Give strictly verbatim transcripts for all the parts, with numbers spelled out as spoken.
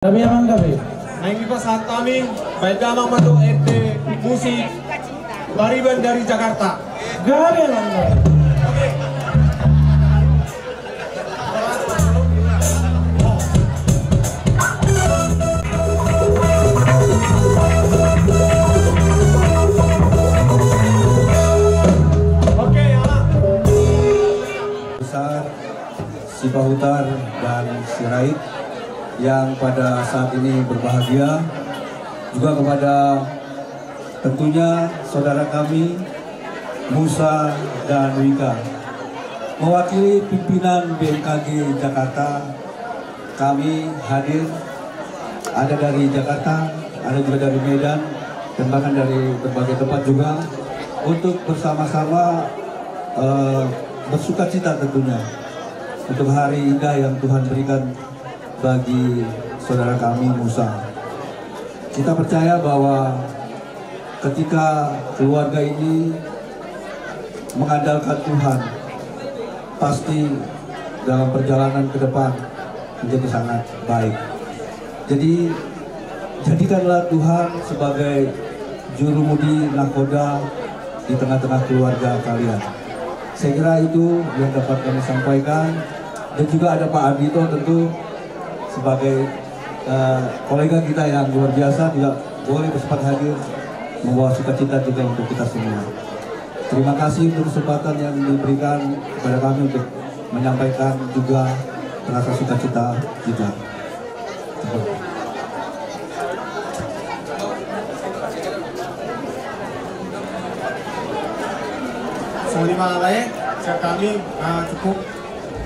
Gabe, Amang, gabe. Naeng dipasahat hami, baen damang ma tu ende musik Pariban dari Jakarta. Gabe, Amang, gabe. Oke, Amang. Besar Sipahutar dan Sirait yang pada saat ini berbahagia, juga kepada tentunya saudara kami Musa dan Wika. Mewakili pimpinan B M K G Jakarta, kami hadir, ada dari Jakarta, ada juga dari Medan, dan bahkan dari berbagai tempat juga, untuk bersama-sama, eh, bersukacita tentunya untuk hari indah yang Tuhan berikan bagi saudara kami Musa. Kita percaya bahwa ketika keluarga ini mengandalkan Tuhan, pasti dalam perjalanan ke depan menjadi sangat baik. Jadi, jadikanlah Tuhan sebagai jurumudi, nahkoda di tengah-tengah keluarga kalian. Saya kira itu yang dapat kami sampaikan. Dan juga ada Pak Ardito tentu sebagai, eh, kolega kita yang luar biasa, juga boleh bersempat hadir membawa sukacita juga untuk kita semua. Terima kasih untuk kesempatan yang diberikan kepada kami untuk menyampaikan juga rasa sukacita kita. Songon i ma, lae, sian hami, ah, cukup,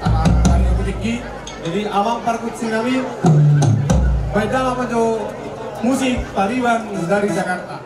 ah, ari na tingki. Jadi, Amang pargonsi nami, baen damang ma tu musik Pariban dari Jakarta.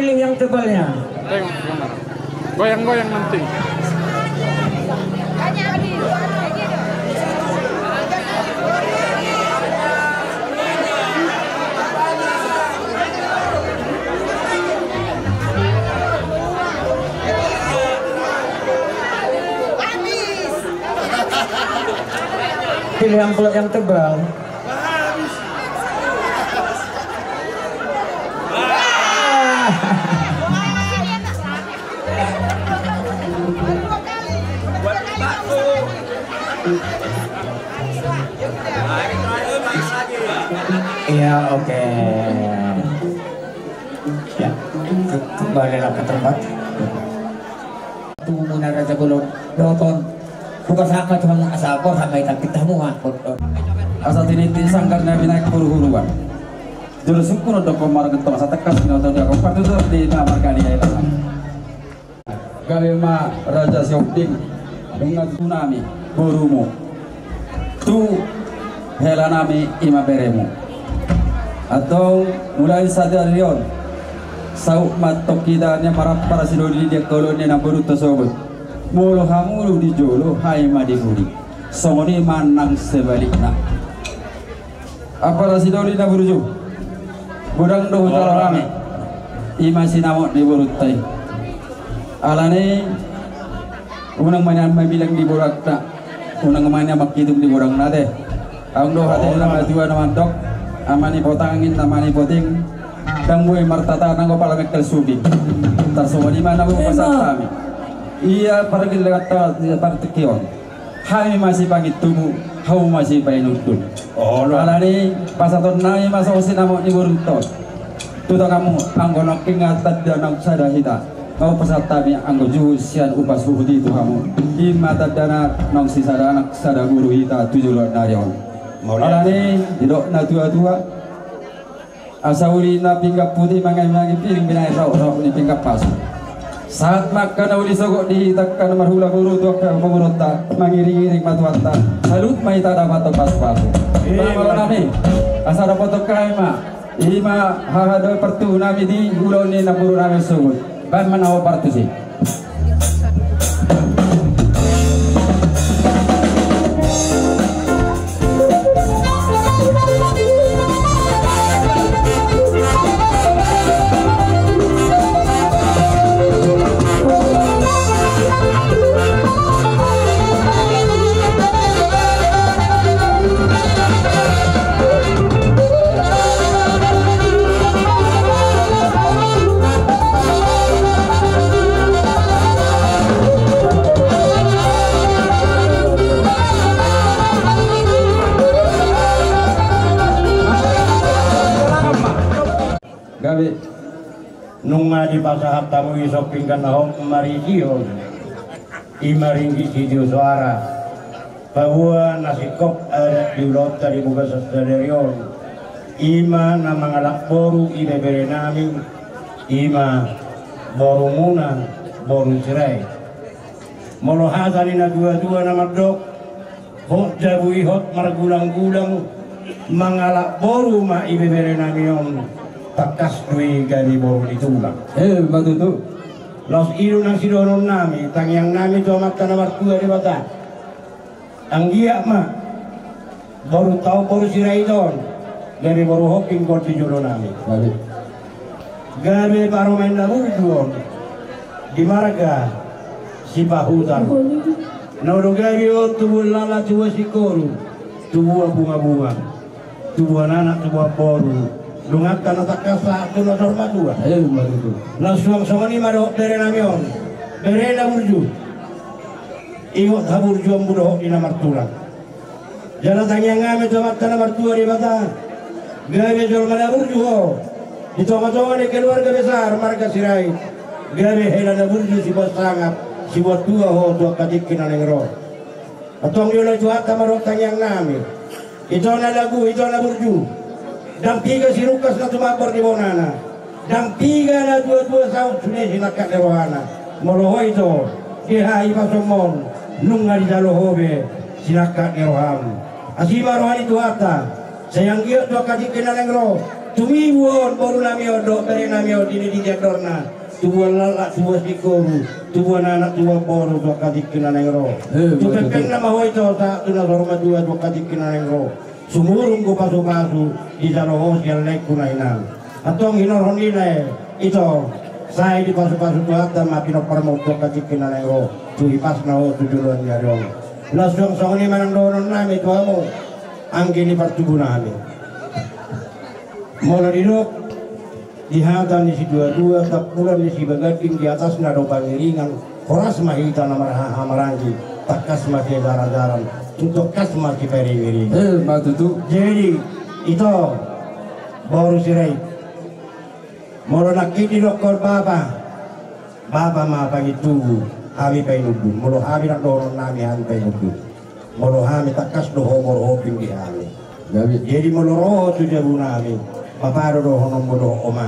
Pilih yang tebalnya. Tengok, tengok. Goyang-goyang nanti. Pilih yang, yang tebal. Iya, oke. Ya, ke-, kembalilah ke tempat. Tumuna raja bolon, dohot on. Buka saka Tuhan, asa kor sampai tapi tamu, ha, kor, kor. Asa tiniti sanggar na binaik huru-huruan. Jolo sungkun on dohot margentong asa tangkas ni oto dia kor patutur di na marga ni air. Gabe ma raja Sihombing, nunga tu nami, borumu. Tu hela nami ima beremu. Antong mulai sadari on, saut ma antong hita nian marhaha parsidoli di angka ulaon ni namboru tosogot. Molo hamu di jolo, hami ma di pudi. Songon i ma nang sebalikna. Haha parsidoli na burju. Godang do huta roha nami. Ima sinamot ni borunta i. Alani unang ma nian mamilang di borunta. Unang ma nian mangkitung di borunta te. Adong do hata ni na matua na mandok, ama ni potangin, ama ni poting, ndang boi martata nanggo pala mengkel subi. Tarsongon i ma na boi pasahat hami. Ia pargil lewat ta-, ia partingkion. Hami ma sipangintubu, hamu ma sipainundun. Alani pasahaton nami ma songon sinamot ni borunta on. Tu tanganmu, anggo nangkin tanda naung sada hita. Nunga pasahat hami anggo juhut sian upas huhut i tu hamu. Ima tandana naung sisada anak sada boru hita tu joloan ni ari on. Alani didok na tua-tua. Asa uli na pinggan puti mangimangi piring binahen raok-raok ni pinggan pasu. Sahat ma angka na uli sogot di hita angka na marhula boru tu angka boruonta mangiring-iring ma Tuhanta. Salut ma hita dapothon pasu-pasu. Ima. Asa dapothon hami ma. Ima haha dohot partubu nami di ulaon ni namboru nami sogot. Baen ma na hombar tusi. Gabe. Nunga dipasahat hamu i sompinggan na hot marisihon. Ima ringgit sitio soara. Paboa na singkop adat di ulaonta di bagasan sadari on. Ima na mangalap boru ibebere nami. Ima borumuna boru Sirait. Molo hata ni na tua-tua na mandok, hot jabu i hot margulang-gulang, mangalap boru ma ibebere nami on, tangkas do i gabe boru ni tulang. Ima tutu. Laos i do nang sidohonon nami, tangiang nami tu Amanta na martua Debata. Anggiat ma boru taon boru Sirait on, gabe boru hombing gol di jolo nami. Gabe parumaen na burju on di marga Sipahutar. Na olo gabe on tubuan lala, tubuan singkoru, tubuan bunga-bunga, tubuan anak, tubuan boru. Dunganta na tangkas sahat tu na saur matua. Ima tutu. Laos suang songon i ma dohot bere nami on, bere na burju. Ingot haburjuonmu dohot di na martulang. Jala tangiang nami tu Amanta na martua Debata, gabe jolma na burju ho di tonga-tonga ni keluarga besar marga Sirait, gabe hela na burju sibuat sangap, sibuat tua ho tu angka tingki na naeng ro. Antong dioloi Tuhanta ma dohot tangiang nami. Ito na lagu, ito na burju. Ndang piga sirungkas na tumambor di bonana. Ndang piga na tua-tua saut sude sinangkap ni rohana. Molo ho ito, deha i pasombon, nunga dijalo ho be sinangkap ni roham. Asi ma roha ni Tuhanta, sai anggiat tu angka tingki na naeng ro. Tumibu on boru nami on dohot bere nami on di na di jandorna. Tubuan laklak, tubuan singkoru, tubuan anak, tubuan boru tu angka tingki na naeng ro. Eh, tu betul, pengpeng betul. Na ma ho ito sahat tu na saur matua tu angka tingki na naeng ro. Sumurung do pasupasu dijalo ho sian laengku na hinan. Antong hinorhon ni na ito, sai dipasupasu Tuhanta ma pinomparmu tu angka tingki na naeng ro, tu hipasna ho tu joloan ni ari on. Laos suang songon i ma nang dohonon nami tu hamu anggi ni partubu nami. Molo didok di hata ni situatua, tampulan ni sibaganding di atasna do pangiringan, horas ma hita na marhahamaranggi, tangkas ma siajarajaran, tung tangkas ma sipairingiringan. Eh, ma tutu. Jadi, ito, boru Sirait, molo nangkin didokkon bapa, bapa ma pangintubu, hami painundun. Molo hami nang dohonon nami, hami painundun. Molo hami tangkas do ho boru Hombing di hami. Gabe. Jadi molo ro ho tu jabu nami, bapa do dohononmu dohot oma,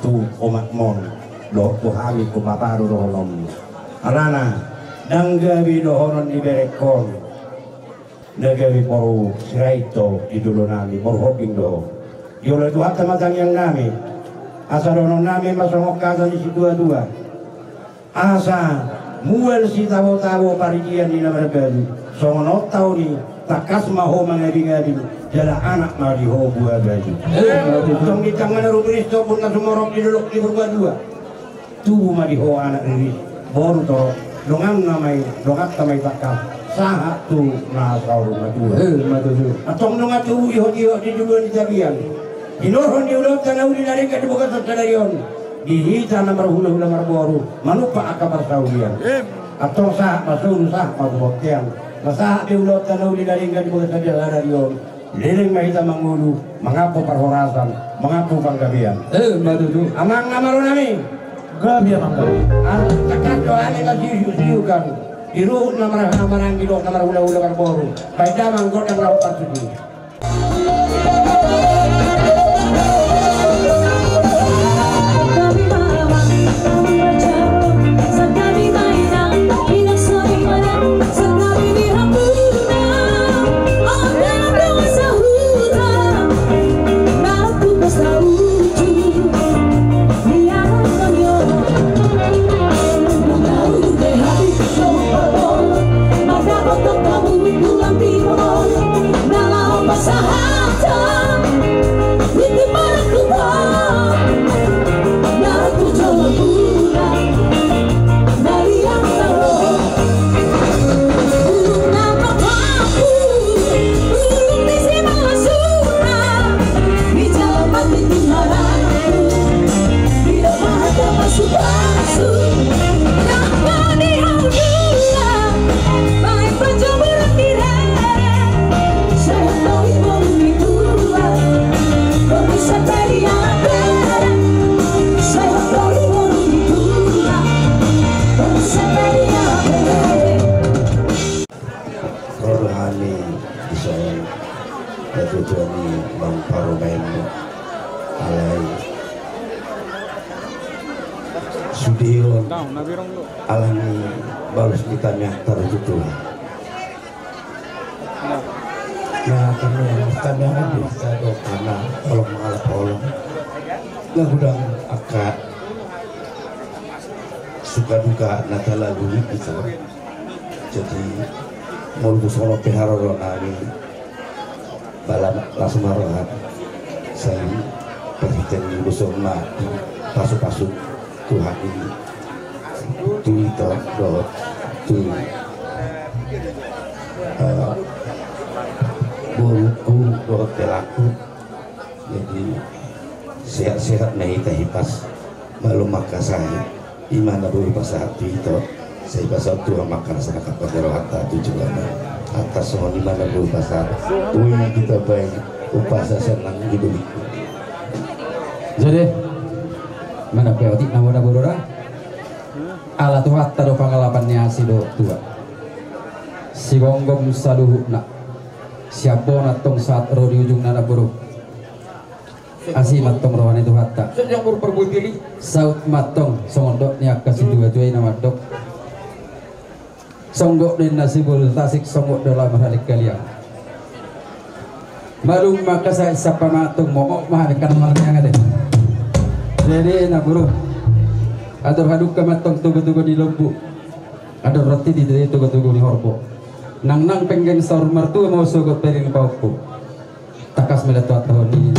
tu omakmon dohot tu hami, tu bapa do dohononmu. Alana, ndang gabe dohonon ni berengkon na gabe boru Sirait do di jolo nami, boru Hombing do ho. Dioloi Tuhanta ma tangiang nami. Asa dohonon nami ma songon hata ni situatua. Asa mual sitabotabo paridian ni na marbalu. Songon on taon i, tangkas ma ho mangabingabi, jala anak ma di ho buhabaju. Eh, betul. Tong di tangga na rumiris, topun na sumorop di dolok ni Purbatua. Tubu ma di ho anak riris, boru torop, donganna ma i, donganta ma i tangkas, sahat tu na saur matua. Eh, ma tutu. Antong dongan tubu ihot-ihot di joloan ni tapian. Hinorhon ni ulaonta na uli na denggan di bagasan sadari on. Di hita na marhulahula marboru, manumpak angka parsaulian. Antong sahat ma solu, sahat ma tu bontean. Na sahat be ulaonta na uli na denggan di bagasan sadari on. Leleng ma hita mangolu, mangampu parhorasan, mangampu panggabean. Eh, ma tutu. Amang na malo nami. Gabe, amang, gabe. Antong tangkas do hami na siusiukan. Di ruhut na marhahamaranggi dohot na marhulahula marboru. Baen damang gondang na hombar tutu. Ro do hami dison, natuatua ni amang parumaenmu, alai sude on alani balos ni tangiangta tu Tuhan. Na tangiang, tangiang di hita do, karna holong mangalap holong. Na godang angka suka duka na talalui, gitu. Jadi molo tu songon on pe haroro nami, bala las ma roha, sai parhitean ni ulos on ma dipasupasu Tuhan i tu ito dohot tu, eh, boruku dohot helaku. Jadi sehat-sehat ma hita, hipas malum angka sahit. I ma na boi pasahat tu ito, sai pasahat Tuhan ma angka na sangkap ni rohanta tu joloan on. Atas songon i ma na boi pasahat. Boi hita baen umpasa sian nang i do. Jadi, mana pe otik nama na boru ra? Ala Tuhanta do pangalapan ni asi dohot tua. Sigomgom saluhutna. Sian bona tong sahat ro di ujungna na boru. Asi ma tong roha ni Tuhanta. Saut ma tong songon dok ni angka situatua i na mandok. Songgop do inna siboru tasik, songgop do laho marhalingkaliang. Malum ma angka sahat sampana, tong momok ma hami angka na marniang ate. Jadi na boru, andor hadungka ma tong togu-togu ni lombu. Andor roti di togu-togu ni horbo. Nangnang penggeng saur martua ma sogot pering pahompu. Tangkas ma da tuat tahun ni.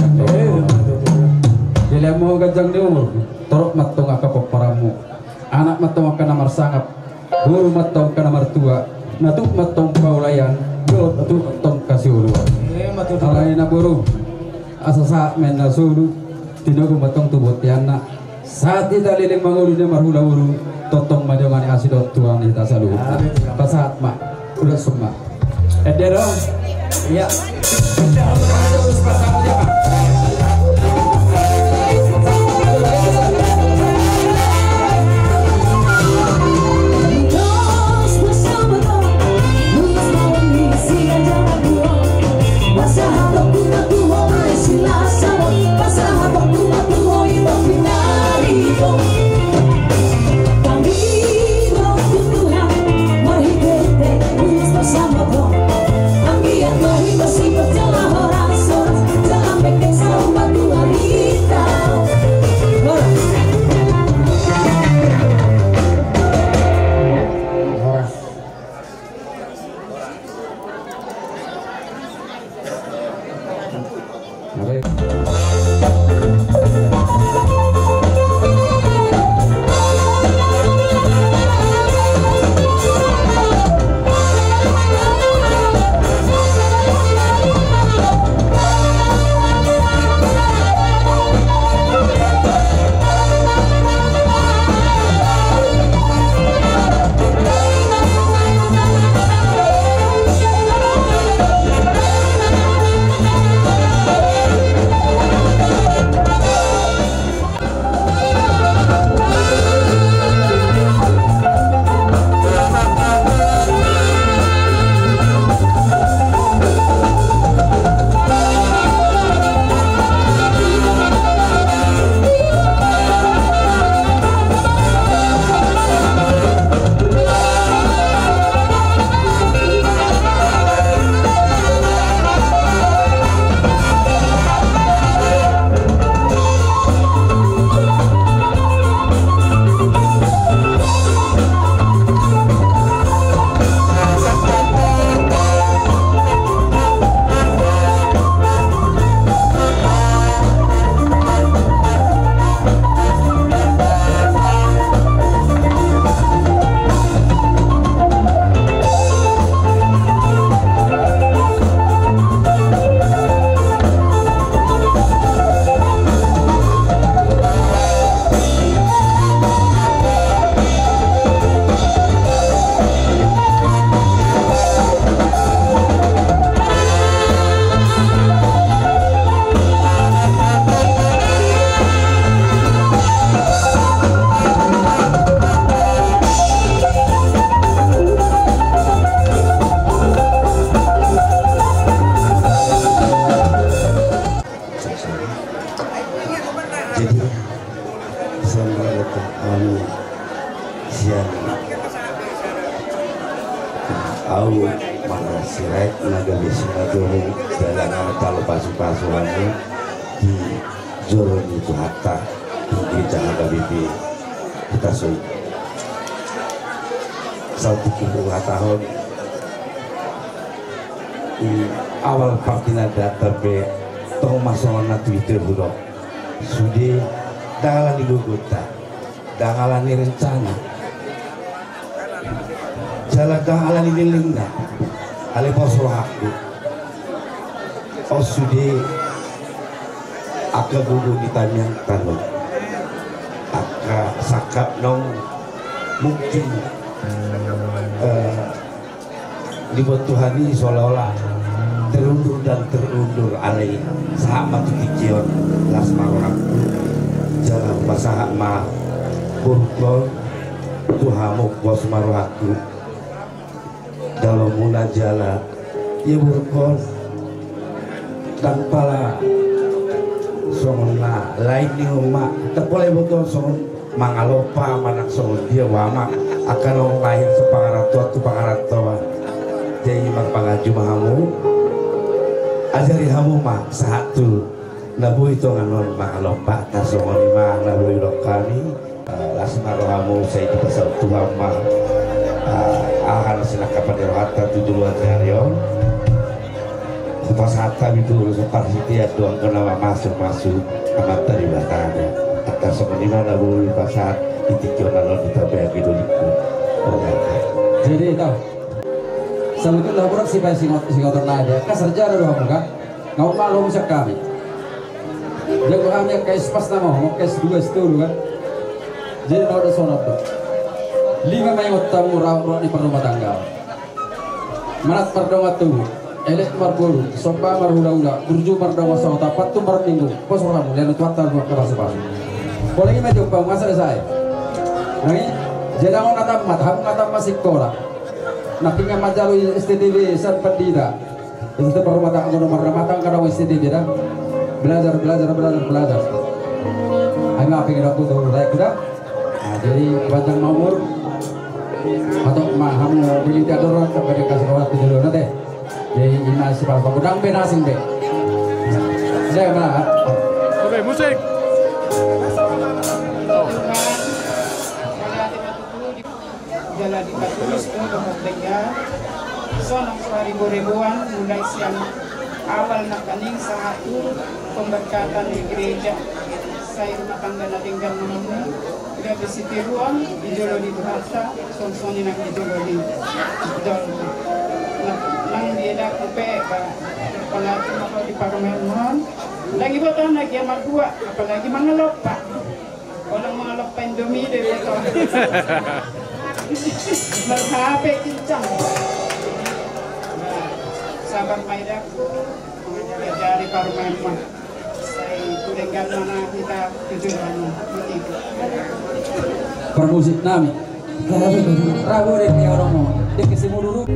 Dilean ma ho ganjang ni umur. Torop ma tong angka pomparanmu. Anak ma tong angka na marsangap. Boru ma tong angka na martua. Natuk ma tong paulayan. Dohot natuk tong hasioloan. Alai na boru, asa sahat ma na solu. Tinogu ma tong tu bonteanna. Sahat hita leleng mangolu na marhula-hula, tongtong ma dongani asi dohot Tuhan hita saluhutna. Pasahat ma, ulas summa. Ende do. Ia. Jadi, selamat datang kami siang. Au, maka sirait na gabe sinadorung dalangan talo pasu-pasu kami di joro ni Tuhanta di gereja H K B P Huta Soit. Saut tingki huhatahon, di awal partinandaan pe tong ma songon na tuitui hudok. Sude ndang ala ni gogonta, ndang ala ni rencana, jala ndang ala ni lelengna, alai pos rohangku. On sude angka gogo ni tamiang tano, angka sangkap naung mungkin, eh, dibuat Tuhan i seolah-olah terundur dan terundur, alai sahat ma tu tingki on, las ma rohangku. Jala pasahat ma borungkon tu hamu, pos ma rohangku. Dalanmuna jala ia borungkon, ndang pala songon na lain ni uma, ndang pala ia borungkon songon mangalompa manang songon dia, uama angka naung lahir sipangarantoan tu pangarantoan. Jadi marpanganju ma hamu. Ajari hamu ma sahat tu na boi tongon on mangalompa, tarsongon i ma na boi didok hami. Eh, las ma rohamu, sai dipasaut Tuhan ma, eh, aha na sinangkapan ni rohanta tu joloan ni ari on. Hupasahat hami tu ulos parhitean dohot angka na mamasu-masu Amanta Debata. Tarsongon i ma na boi hupasahat di tingki on, na laho ditambai anggi dolingku. Jadi, tahu. Sabotulna hurang sipasingot, singoton nai dia. Kasar jala do hamu kan? Nga umalo sian hami. Jago hami angka S pas nama, angka S dua, S tolu kan. Jadi na do songon on do. Lima ma ingot hamu roha-roha ni parrumatangga. Manat mardongan tubu, elek marboru, somba marhulahula, burju mardongan sahuta, pattu marminggu, pos rohamu, lean Tuhanta ma angka pasu-pasu. Apalagi ma jompa, nga selesai. Nai, jadi nga tamat, hamu nga tamat sikola. Na pinggan manjalo S T T B sian pandita. Itu parrumatangga, anggo na marrumatangga do S T T B da. Belajar, belajar, belajar, belajar. Ai ma pinggan aku tu rakyat kita. Nah, jadi panjang ma umur. Atau ma hamu pilih tiap dorong sampai dikasih orang tu dulu nanti. Jadi ini masih pas aku dang benasing be. Saya mana? Oke, musik. Jala dipatulus do dohot denggan. Sonang so haribo-riboan, mulai sian awal nangkaning sahat tu pemberkatan di gereja. Sai rumah tangga na denggan ma hamu, gabe sitiruon di jolo ni Tuhanta, songon i nang di jolo ni jolma. Nang, nang di edakku pe, ba, apalagi molo di parumaenmon, lagi boto na gia madua, apalagi mangalompa. Olo mangalompa Indomie do iboto. Marhape kincang. Sabar ma edakku, mangajari parumaenmon. Sai tu denggan ma na hita tu joloan on. Parmusik nami. Rabu de ni orang mau. Dia ke Simuluru.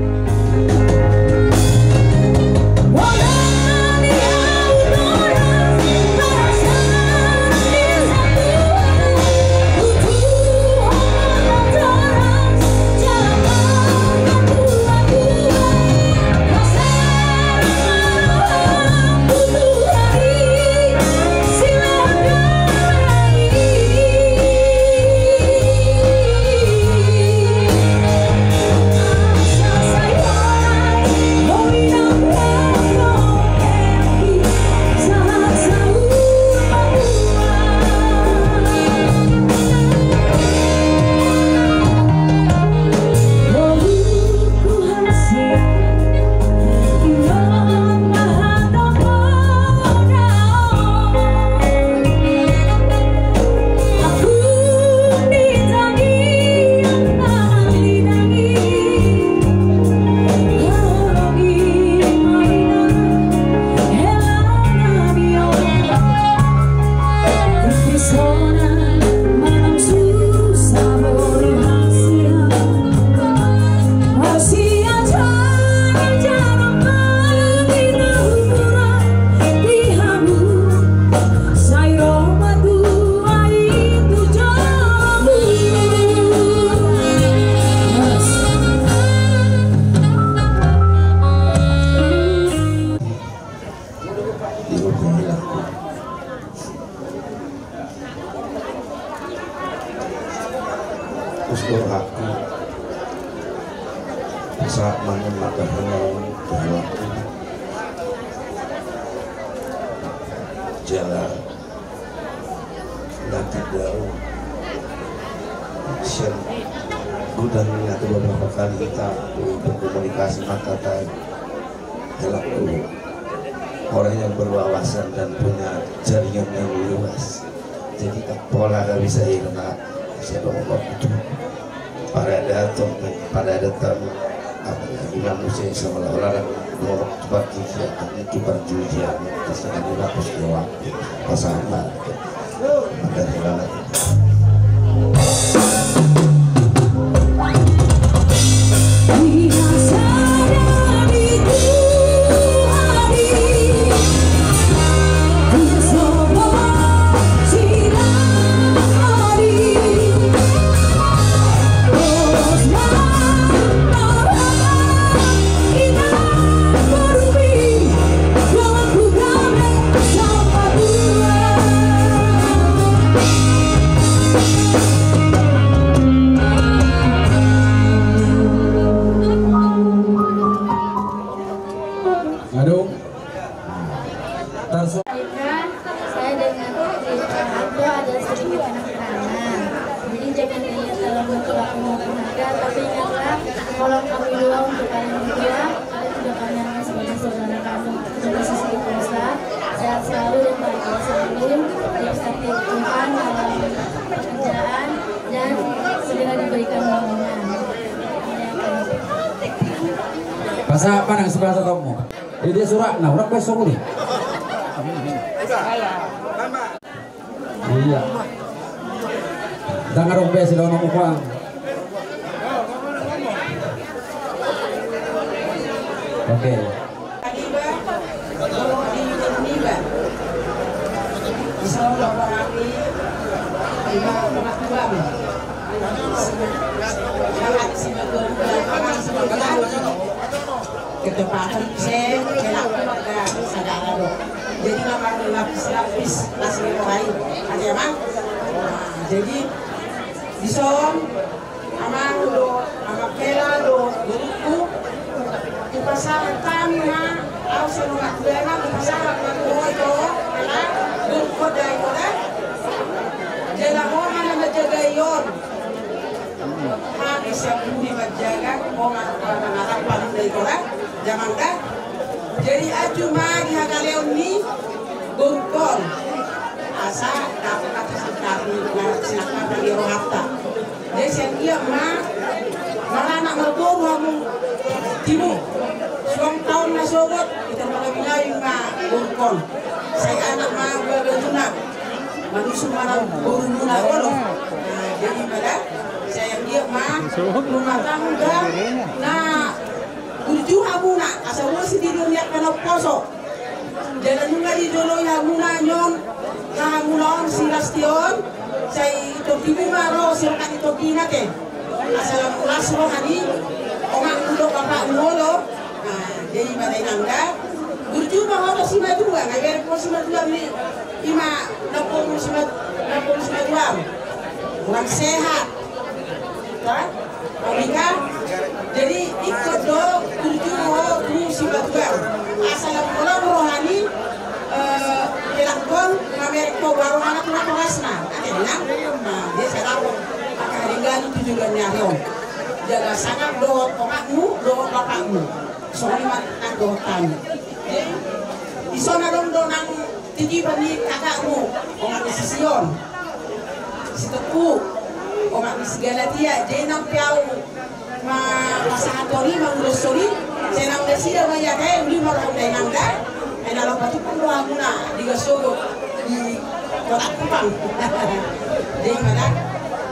Pos do rohangku. Sahat ma hamu mangkaholongi tu rohangku. Jala nanti baru sian gudang ini atau beberapa kali kita berkomunikasi mata tai. Helaku orang yang berwawasan dan punya jaringan yang luas. Jadi tak pola gak bisa irna. Saya bawa waktu paradaton, paradaton. Apa lagi manusia sama orang-orang bawa waktu bagi siapa itu perjudian. Terus ada waktu sewa. Pasaman. Aduh. Jika saya dengan Adik Ardo ada sedikit kekurangan, jadi jangan dilihat dalam bentuk aku mau berharga, tapi ingatlah, tolong kami doa untuk kalian berdua, kalian juga kami anggap sebagai saudara kami. Terima kasih, Ustaz. Sehat selalu dan bahagia selalu. Diberkati Tuhan dalam pekerjaan dan segera diberikan momongan. Pasahat ma nang sipasahatonmu. Jadi dia suratna, orang besok ni. Iya. Ndang adong be sidohonon muna. Oke. Ketepatan se, kena keluarga sadara do. Jadi, na marlapis-lapis, las ni roha i. Ate, Amang? Nah, jadi, dison, Amang do, Amang Pela do, borungku, hupasahat hami ma, au seno ma tu Amang, hupasahat ma tu ho ito, Pela, borungku da ito da. Jala ho ma na manjagai on. Hami sian bumi manjaga, ho ma na mangarap palu da ito da, Amang da. Jadi acu ma di hagaleon ni borungkon. Asa dapot hata singkapi, na singkapi di rohanta. Jadi sian dia ma, maranak marboru hamu tibu. Suang taon na sogot, ita ma lagi lain ma borungkon. Sai anak ma dua bajuna. Manusung ma na borumuna olo. Nah, jadi ma da, sian dia ma, rumah tangga, na burju hamuna, asa ulos di dunia kena poso. Jala nunga dijoloi hamuna nion, na hamuna on si Lasti on, sai topi ni ma ro, si rokat ni topi na te. Asa lam ulas roha ni, omakmu dohot bapakmu olo. Nah, jadi ma da inang da, burju ma ho dohot si matua, nga ibereng ho si matua ni, ima, na poru si mat-, na poru si matua. Kurang sehat. Kan? Jadi ingkon do burju ho tu si matua. Asa lam ulos roha ni, eh, pelangkon, mamereng ho baru anak na torasna. Ate, Inang? Nah, dia sadar. Angka hari gani tu juga ni ari on. Jala sangap dohot omakmu, dohot bapakmu. Songon i ma nang dohot hami. Jadi, dison adong do nang titipan ni kakakmu, omak ni si Sion. Si Teku, omak ni si Galatia, jadi nang pe au ma-, masahat on i, mangulos on i, sai nang nasida ma i ate, uli ma roham da inang da, ai na laho patupa do hamuna di gasogo, di kota Kupang. Jadi ma da,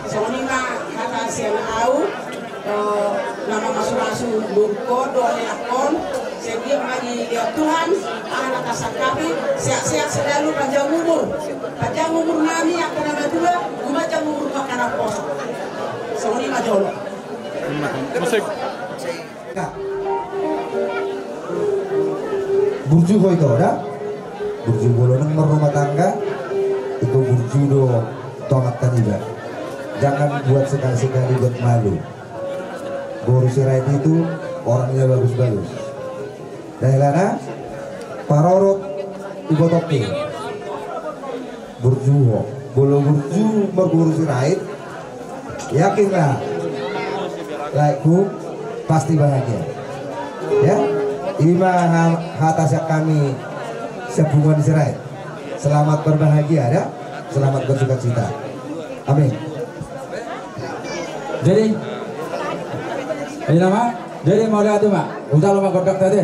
songon i ma hata sian au, eh, na mamasumasu borungkon dohot inakkon, sai dia ma dilehon Tuhan, aha na tasangkapi, sehat-sehat selalu, panjang umur. Panjang umur nami, angka na matua, gumanjang umur angka na poso. Songon i ma jolo. Musik. Burju ho ito, da? Burju molo nang marrumah tangga, ingkon burju do tongan taniba. Jangan buat sekali-sekali buat malu. Boru Sirait itu orangnya bagus-bagus. Dahelana, parorot ibotongki. Burju ho. Molo burju marboru Sirait, yakin ma, laekku, pasti bahagia. Ya, ima ha-, hata sian hami sian punguan Sirait. Selamat berbahagia, ya. Selamat bersukacita. Amin. Jadi, ini nama, jadi mau lihat tu, Mak. Udah lo, Mak, godok tadi.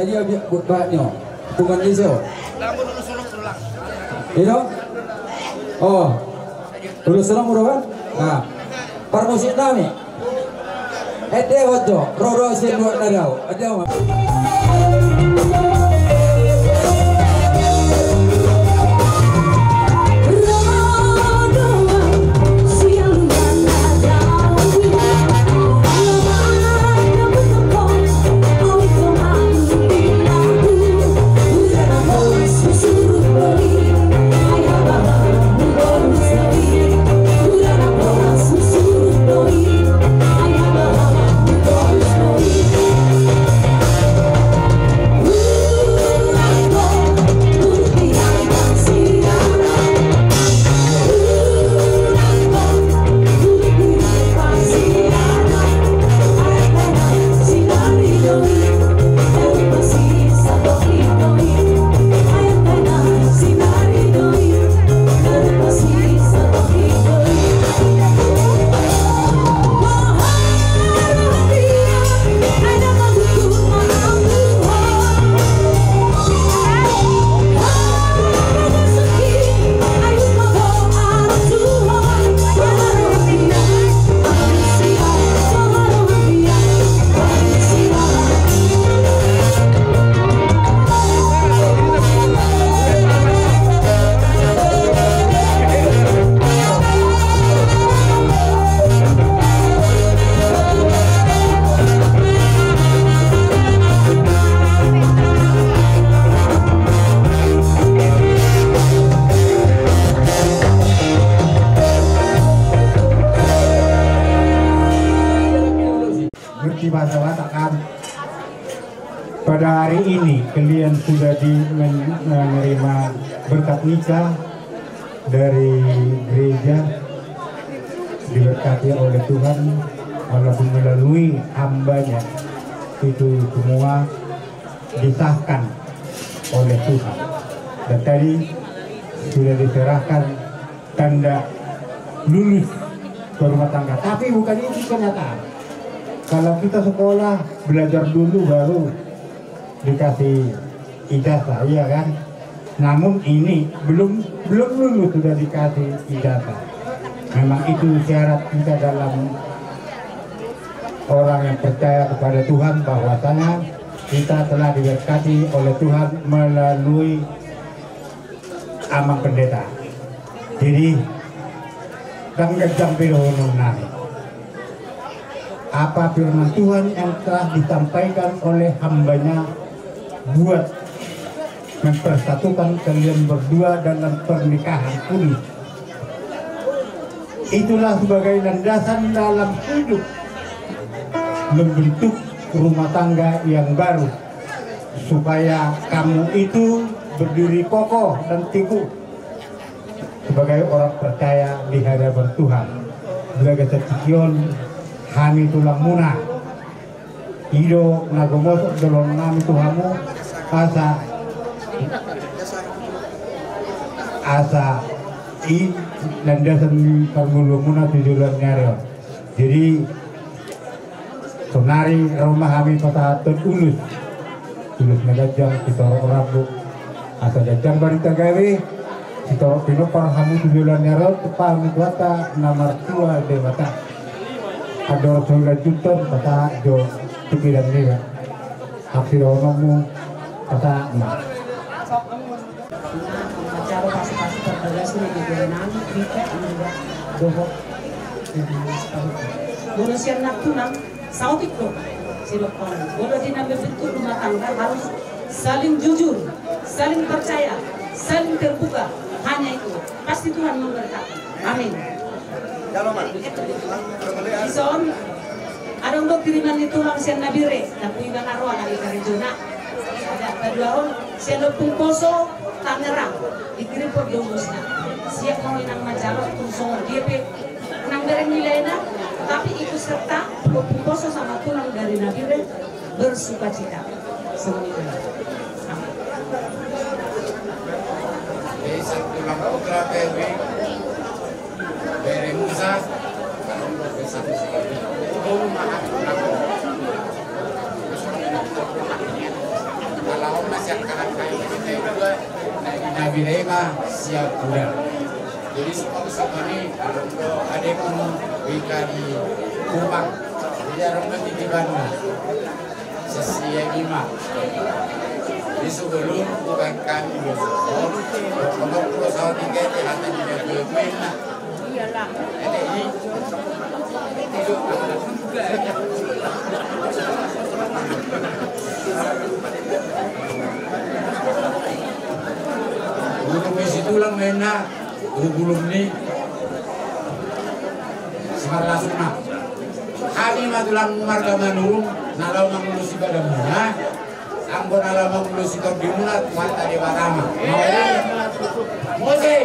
Dia biak buat banyak. Bukan di sini. Itu? Oh. Dulu serang udah kan? Nah. Parmusik nami. Ede ojo. Roro sinuak nadau. Ede. Ngerti bahasa Batak kan? Pada hari ini kalian sudah di men-, menerima berkat nikah dari gereja, diberkati oleh Tuhan, walaupun melalui hambanya, itu semua disahkan oleh Tuhan. Dan tadi sudah diserahkan tanda lulus berumah tangga. Tapi bukan itu kenyataan. Kalau kita sekolah, belajar dulu baru dikasih ijazah, iya kan? Namun ini belum, belum lulus sudah dikasih ijazah. Memang itu syarat kita dalam orang yang percaya kepada Tuhan, bahwasanya kita telah diberkati oleh Tuhan melalui Amang Pendeta. Jadi, dang ganjang pe dohonon nami. Apa firman Tuhan yang telah disampaikan oleh hambanya buat mempersatukan kalian berdua dalam pernikahan ini. Itulah sebagai landasan dalam hidup, membentuk rumah tangga yang baru, supaya kamu itu berdiri kokoh dan teguh sebagai orang percaya di hadapan Tuhan. Di bagasan tingki on, hami tulangmuna, i do na gomosok jolonami tu hamu, asa, asa i landasan ni parngoluonmuna tu joloan ni ari on. Jadi, sonari ro ma hami pasahathon ulos. Ulos na ganjang, sitorop rambu asa ganjang barita gabe, sitorop pinompar hamu tu joloan ni ari on, tumpahon ni Tuhanta na martua Debata. Andorang so dilanjuthon, pasahat jo tu pidan niba. Hak sidohononmu, pasahat ma. Manjalo pasupasu parbagason ni beberenami, Rika, Indah, dohot. Molo sian nantulang, saotik do sidok on. Molo di na membentuk rumah tangga harus saling jujur, saling percaya, saling terbuka. Hanya itu. Pasti Tuhan memberkati. Amin. Dison, adong do kiriman ni tulang sian Nabire, tapi iba na ro ala di karejona. Ada paduahon, sian Ompung Poso, Tangerang, dikirim pe do ulos na. Siap ma inang manjalo, tung songon dia pe, unang bereng nilai na, tapi ikut serta, Ompung Poso sama tulang dari Nabire, bersukacita. Jadi, satu tulang putra, P W, dari Musa, kalau udah besar, itu dulu mah, Birema siap bulan. Jadi, sipangsa kami, ademu bika di rumah. Jadi, arung nanti di mana? Sesia lima. Di sebelum bukan kami besok. Kalau perlu sama tiga, hati tidak boleh main, nah. Iyalah. Untuk isi tulang mena, hubulung ni, simarlasuna. Kami ma tulang marga Manurung, na laho mangurusi badanmuna, anggo na laho mangurusi tondimuna, Tuhanta Debata ma. Mose!